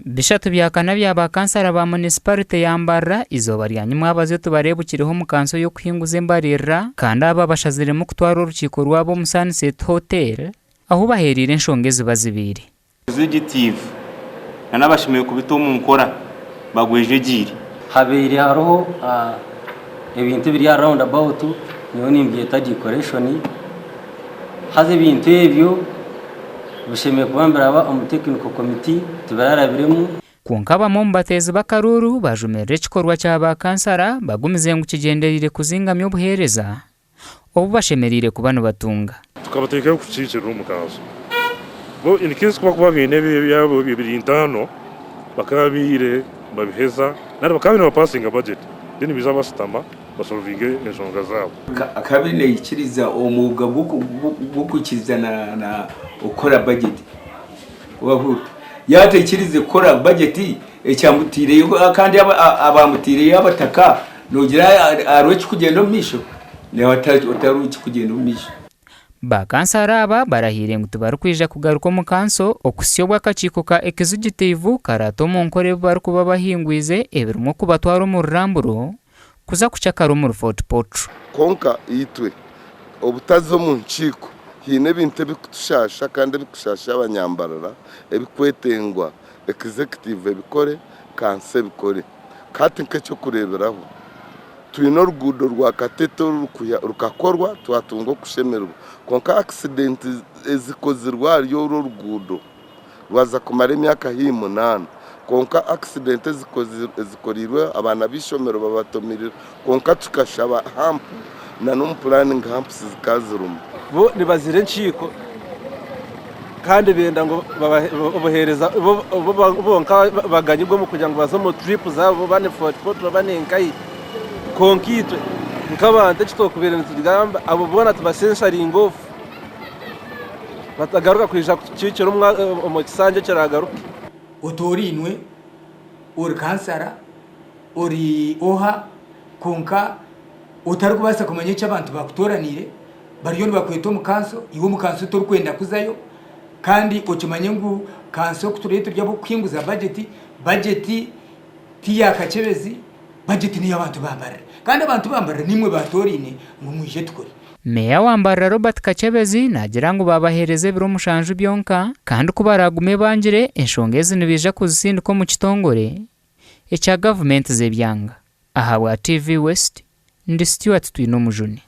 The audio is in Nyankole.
3 bya bya bakansara ba munisiparite ya Mbarara izooba rya nyimwabazyo tibareebukireho omu kanso y'okuhinguza embaririra, kandi aba bashaziremu kutwara orukiiko rwabo omu Sunset Hotel ahu baheereire enshonga eziba zibaire. Executive na n'abashemereire kubita omu nkora bagwejegyeire. Habaire hariho ebintu ebiri aha round about nyowe nimbyeta decoration haza ebintu ebyo bishemereire kuba nibiraba omu technical committee tibirarabiremu. Kwonka bamwe omu bateezi b'akaruuru bajumirira ekikorwa kya ba kansara bagumize ngu kigyendereire kuzingamya obuheereza obu bashemereire kuba nibatunga. Tukabateekayo kukiikirira omu kanso. Bo in case ku bakuba baine ebyabo biri ntaano bakaba baire babiheza nari bakaba baine bapasinga budget then baija bashutama basolvinge enshonga zaabo. Akaba naikiriza omwoga gw'okwikiriza na okukora bajeti. Wahurira? Yaaba ataikirize kukora bajeti ekyamutaireyo kandi abaamutaireyo abataka noogira hariho ekirikugyenda omu maisho? Naaba hatariho ekirikugyenda omu maisho. Ba kansara aba barahiire ngu tibarikwija kugaruka omu kanso okuhitsya obu akakiiko ka executive karaata omu nkora ebi barikuba bahingwize ebirimu okubatwara omu ruramburo kuza kucakara omuri Fort Portal. Kwonka itwe obutaza omu nkiiko haine ebintu ebikutushasha kandi ebikushasha abanyambarara ebikwetengwa executive ebikore kanso ebikore. Hati nk'ekyokureeberaho twine oruguudo rwa Katete rukakorwa twatunga okushemererwa kwonka accident ezikozirwe ahari oru oruguudo rwaza kumara emyaka haihi munaana kwonka accident ezikoreirwe abaana b'eishomero babatomirire kwonka tukashaba hump na n'omu planning humps zikaba zirimu. Bo nibazira enkiiko kandi benda ngu obuheereza bonka baganyirwemu kugira ngu baze omu trip zaabo oba ni Fort Portal oba ni nkahi. Kwonka itwe nk'abantu eki twakubaire nitugamba abo boona tubasensaringe off batagaruka kwija kutukiikira omu kisanja ekiragaruke. Otoorainwe, ori kansara, ori oha, kwonka otarikubaasa kumanya eki abantu bakutooraniire, bariyo nibakweta omu kanso, iwe omu kanso torikwenda kuzayo, kandi okimanye ngu kanso ku turiyo turi ab'okuhinguza bajeti, bajeti ti ya Kakyebezi, bajeti n'ey'abantu ba Mbarara. Kandi abantu ba Mbarara niimwe baatooraine ngu mwije tukore. Meeya wa Mbarara Robert Kakyebezi naagira ngu baabaheereza ebiro mushanju byonka kandi ku baraagume bangire, enshonga ezi nibaija kuzitsindika omu kitongore ekya gavumenti z'ebyanga. Ahabwa TV West, ndi Stuart Twinomujuni.